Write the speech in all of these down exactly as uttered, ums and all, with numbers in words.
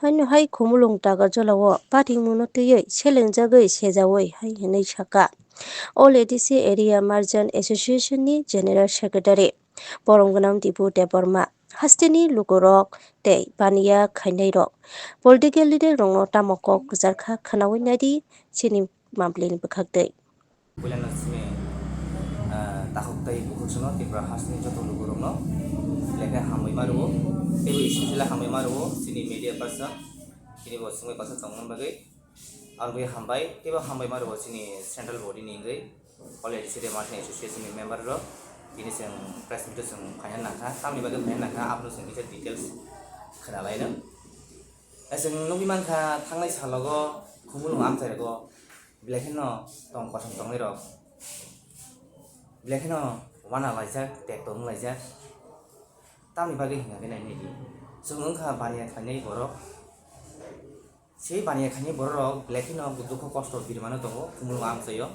Paino hai Khumulwng Tagarjala o pathingmungno twiwi selengjagwi sejaui hai hwnwi sakha All A D C Area Merchant Association ni General Secretary. Borom gwnang Dipu Debbarma hasteni lukurok tei baniya khainairok political leader rokno tamo kok kwcharkha khwnaui naidi chini Mamlini bwkhak twi. Puilano simi, ah, takhuk tei bukhuk sano Tripura hasteni joto lukurokno belai khe hambai ma rwo, tei bo specially hambai ma rwo chini media person, chini bo swngwi baksa tongmani bagwi. Ang bai hambai, tei bo hambai ma rwo chini central body ni wngwi, All A D C Merchant Association ni member rok, bini chwng press meet o chwng phaina nangkha, tamni bagwi phaina nangkha, abono chwng kisa details khwna lainw. Chwng nugwi mankha, thangnai salogo Khumulwng amchai rogo belai kheno tong kosom tongnai rok belai kheno wana laijak, tek tong laijak. Tamni bagwi hwnka khe nai nai di, chwng wngkha baniya khainai borok. Se baniya khainai borok rok belai kheno dukho kosto birmano tongo Khumulwng amchaio.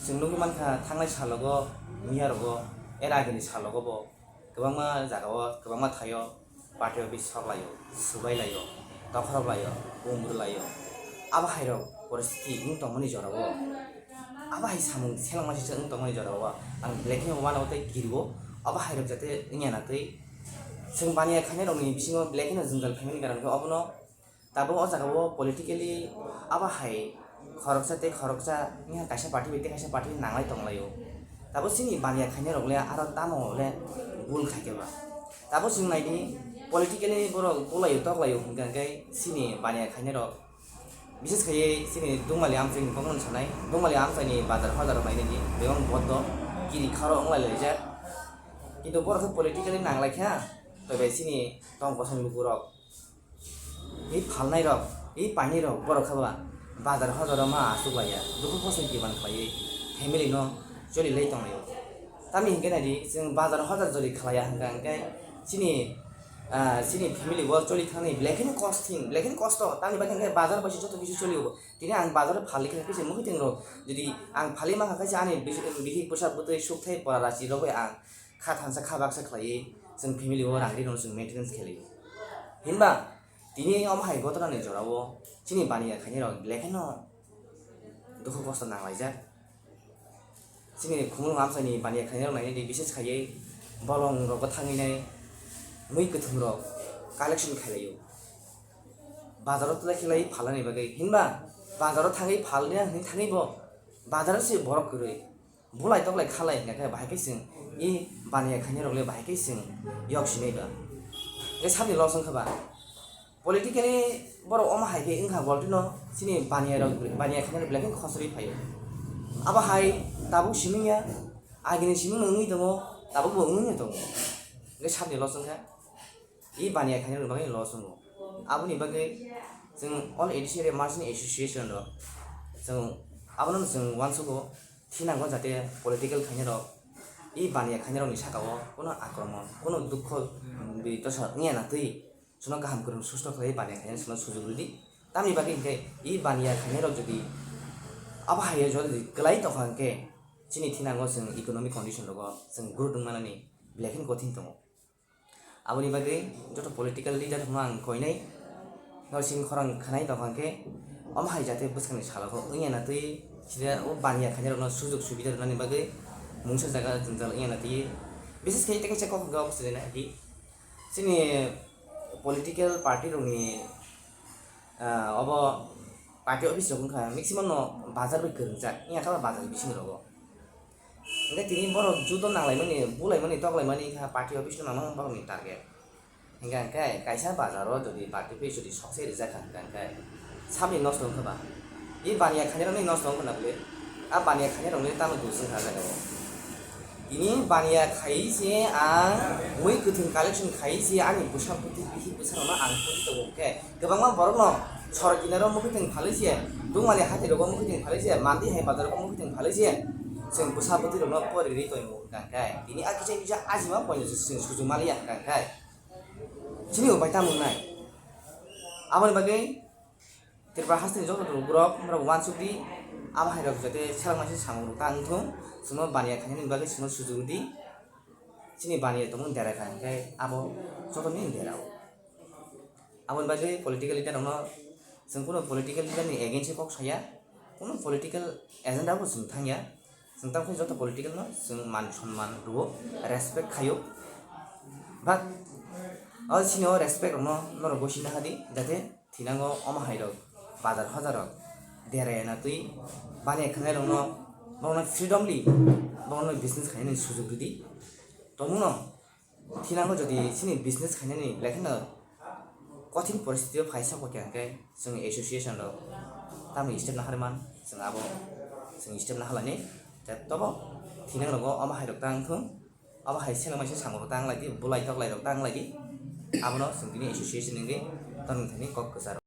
Chwng nugwi mankha, thangnai salogo, miya rogo, er agini salogo bo kwbangma jagao, kwbangma thaio party office sok laio, swbai laio, dokhorok laio, umrw laio. Abo hairok poristiti wng tongmani jorao, abo hai samung selengma sisa wng tongmani jorao ang belai kheno uanao tei kirio. Abo hairok jate wngya na twi, chwng baniya khainai rokni bisingo belai kheno jwngjal phaimani karon khe obono. Tabuk o jaga o politically abo hai khoroksa tei khoroksa wngya, kaisa party bai tei kaisa party nanglai tonglaio. Tabuk chini baniya khainai rok le aro tamo le bul khai khe ba. Tabuk chwng nai di, politically borok bulaio toklaio hwnkha khe chini baniya khainai rok, bises khaiwi chini Dungmali amchaini kokno sanai, Dungmali amchaini bazar hajaro nai di, bebak bodo kiri kharo wnglai laijak. Kintu borok khe politically nanglai kha, tei bai chini tong kosong lukurok. I phalnai rok, i painai rok borok khe ba bazar hojaro ma achuk laiya, dukhu kosto kiban khlaiwi family no choli lai tonglaio. Tamni hinkhe nai di, chwng bazar hojar jodi khlaiya hwnkha hwnkhe chini, ah, chini family bo choli thangni belai kheno kosting, belai kheno kosto, tamni bagwi hwnkhe bazar bai se joto kisu cholio. Tini ang bazar o phalwi khe kisa mwkhwtwng rok, jodi ang phalwi mankha khe ani bihik bwsa bwtwi sukthai pora rachi rok bai ang kha thansa kha baksa khlaiwi chwng family o rang ri rwno chwng maintenance khlaio. Hinba tini omo hai gotorani jorao chini baniya khainai rok belai kheno dukhu kosto nanglaijak. Chini Khumulwng amchaini baniya khainai rok nainai di, bises khaiwi bolong rogo thangwi nai mui kwthwng rok collection khailaio. Bazaro tei khlai phalnani bagwi hinba bazaro thangwi phalnani hwnwi thangwi bo bazaro se borok kwrwi. Bulai toklai khalai hwnkha khe bahai khe chwng i baniya khainai rok le bahai khe chwng yok sinai ba. Tei sabni loss wngkha ba? Politically borok omo hai khe wngkha golti no chini baniya rok, baniya khainai rok belai khe khosori phaio. Abo hai tabuk siming ya, agini siming no wngwi tongo, tabuk bo wngwi no tongo. Hwnkhe sabni loss wngkha. I baniya khainai rok bagwi loss wngo. Aboni bagwi chwng All A D C Merchant Association rok chwng abono chwng uansugo thinango jate political khainai rok i baniya khainai rokni saka o kuno akromon, kuno dukho, mm, bi dosa wngya na twi chwngno kaham kwrwng susto khlai baniya khainai chwngno sujuk rwdi. Tamni bagwi hinkhe i baniya khainai rok jodi abo hai o jodi kwlai tongkha hinkhe chini thinango chwng economic condition rogo chwng growth wng manani belai kheno kothin tongo. Aboni bagwi joto political leader rokno ang koinai, noising khorang khwnai tongkha khe, omo hai jate bwskangni salo kho wngya na twi sida o baniya khainai rokno sujok subida rwnani bagwi mungsa jaga jwngjal wngya na twi. Bises khe tei kaisa kok hwnkhe obo swlai nai di, chini political party rokni, ah, obo party office rok wngkha maximum no bazar bai kwrwngjak wngya khe bazar bising rogo. Hingke tini borok judo nanglaimani, bulaimani, toklaimani wngkha party office no nangmani borokni target. Hingke hingke kaisa bazar o jodi party office jodi sokse rijak kha hingke hingke sabni nosto wngkha ba? I baniya khainai rokni nosto wngkha na bwle? A baniya khainai rokni tamo dos wngkha a jaga o. Tini baniya khai se ang mui kwthwng collection khai se ani bwsa bwtwi bihik bwsa rokno ang pori tongo hingke. Kwbangma borokno sorok kinaro mwkhwtwng phalwi se, Dungmali hatai rogo mwkhwtwng phalwi se, Mandi hai bazar rogo mwkhwtwng phalwi se, chwng bwsa bwtwi rokno pori rwi tongo hwnkha khe tini a kisa kisa ajima poino se chwng suchung maliya hwnkha khe chini upai tamo wngnai? Aboni bagwi Tripura hasteni joto borok borok uansukdi, abo hai rok jate seleng masa samung rok ta wngthung, chwngno baniya khainani bagwi chwngno suchung rwdi, chini baniya tongmani dera kha hwnkhe abo jotoni dera o. Aboni bagwi political leader rokno chwng kuno political leader ni against o kok saya, kuno political agenda bo chwng thangya. Chwng tamo khe joto political no chwng man sonman rwo, respect khaio. But o sini o respect rokno norok gosina hadi, jate thinango omo hai rok bazar hajar rok deraya na twi bani khanai rokno, bono freedomly bono business khainani sujug ridi. Tongmuno thinango jodi chini business khainani lekheno kothin poristiti o phaisa bo khe, hwnkhe chwng association rok tamni step naharman, chwng abo chwng step naharlani. Te tobo thinang rogo omo hai rok tang thung, omo hai seno maisa samung rok tang lai di, bulai toklai rok tang lai di, abono chwng bini association wngwi tongthani kok kwcharo.